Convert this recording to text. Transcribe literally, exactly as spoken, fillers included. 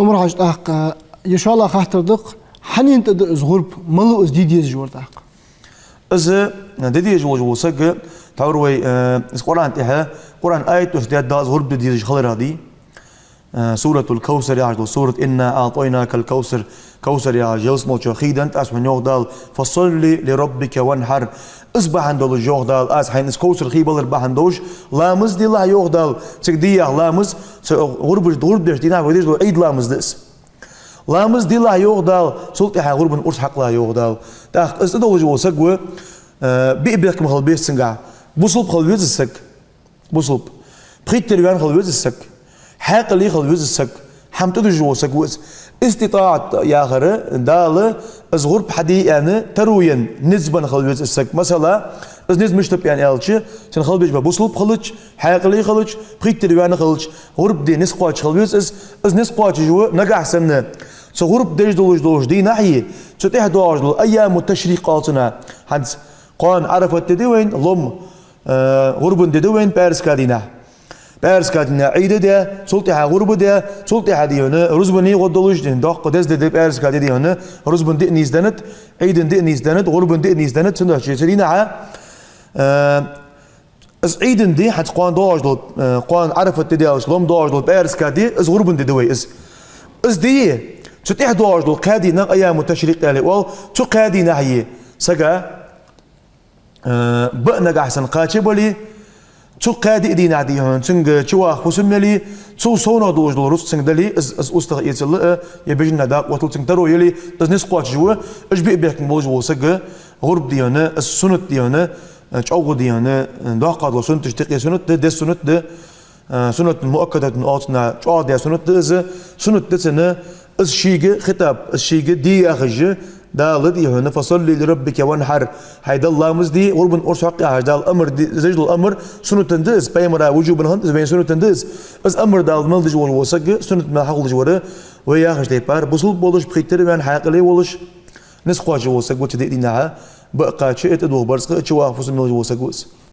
Ӏумар-Хьажа, тӀаккха, э, шоллагӀа хаттар да-кх, хьанна тӀа да из гӀурба, малав из де дезаш вар тӀаккха? Из де дезаш волаш вола саг, тхьовра вай, э, из Къуръан тӀа, Къуръан аят дош даьд Дала из гӀурба де дезаш хиларах дий. Э, Суратуль-Кавсар яхаш дола сурат, «إنا أعطيناك الكوثر», Кавсар яхаш ялсмалчоа хий деннад аз хьона, йоах Дала, «فصل لربك وانحر». Из бахьан долаш, йоах Дала, аз хьайна из Кавсар хий балар бахьан долаш, ламаз делахь, йоах Дала, цига де яха ламаз, цу гӀурбаш, гӀурба деча дийнахьа вай деш дола Ӏийд ламаз да из. Ламаз делахь, йоах Дала, цул тӀехьагӀа гӀурбан урс хьакхалахь, йоах Дала. ТӀаккха из тӀадолаш вола саг ва, э, биъ бехкам хила беза цунгахь. Бусалба хила веза из саг. Бусалба. Пхийттара ваьнна хила веза из саг. Хьаькъале хила веза из саг. ХӀама тӀадужаш вола саг ва из. ИститӀаӀат яхар Дала из гӀурба хьаде аьнна таро енна, низ бенна хила веза из саг. Масала, из низ мишта ба аьнна аьлча, цун хила безаш ба бусалба хилча, хьаькъале хилча, пхийттара ваьнна хилча, гӀурба де низ кхоачаш хила веза из. Из низ кхоачаш ва, нагахь санна цу гӀурба деш долаш долча дийнахьеи, цу тӀехьа доагӀаш дола айяму ташрикъ оал цунах. ХӀанз кхоана Ӏарафат ди да вайна, лом, э, гӀурбан ди да вайна пӀаьраска дийнахьа. ПӀаьраска дийнахьа Ӏийд ди да, цул тӀехьагӀа гӀурба ди да, цул тӀехьагӀа, дий хьона, рузбане гӀо долаш, дий хьона, доккха деза ди да пӀаьраска ди, дий хьона, рузбан ди а нийсденнад, Ӏийдан ди а нийсденнад, гӀурбан ди а нийсденнад, цудухьа цу дийнахьа, э, из Ӏийдан ди, хӀанз кхоана доагӀаш дола, э, кхоана Ӏарафат ди да аьлча, лом доагӀаш дола пӀаьраска ди, из гӀурбан ди да вай из. Из ди, цу тӀехьа доагӀаш дола кхаь ди, айяму ташрикъ аьле оал, цу кхаь дийнахьеи сага, э, бакъ нагахь санна кхача бале, цу кхаь диъ дийнахьа, дий хьона, цунга чуваха фусам яле, цул совнагӀа долаш дола рузкъа цунга дале, из, из устагӀа эцалла, э, е бежанна дакъа отталла цунга таро яле, из низ кхоачаш ва, уж биъ бехкам болаш вола саг, гӀурба, дий хьона, из суннат, дий хьона, э, чӀоагӀа, дий хьона, э, доккхагӀа дола суннаташта юкъе суннат да, деза суннат да, э, суннатун муаккадатун оал цунах, чӀоагӀа деза суннат да из, суннат да цун, из шийга хитаб, из шийга де яхаш, Дала, дий хьона, «فصل لربك وانحر», хьай Далла ламаз де, гӀурбан урс хьакха яхаш Дала амар де, деш дола амар суннатан да из, пайхамара вужубан хиннад из, вайна суннатан да из. Из амар Дала мел деш волаш вола саг суннат мел хьахулаш вар, вай яхача тайпара, бусалба волаш, пхийттара ваьнна, хьаькъале волаш, низ кхоачаш вола саг ва цу диъ дийнахьа, бакъ кхача, э, тӀадувха барзкъа, чуваха фусам ялаш вола саг ва из.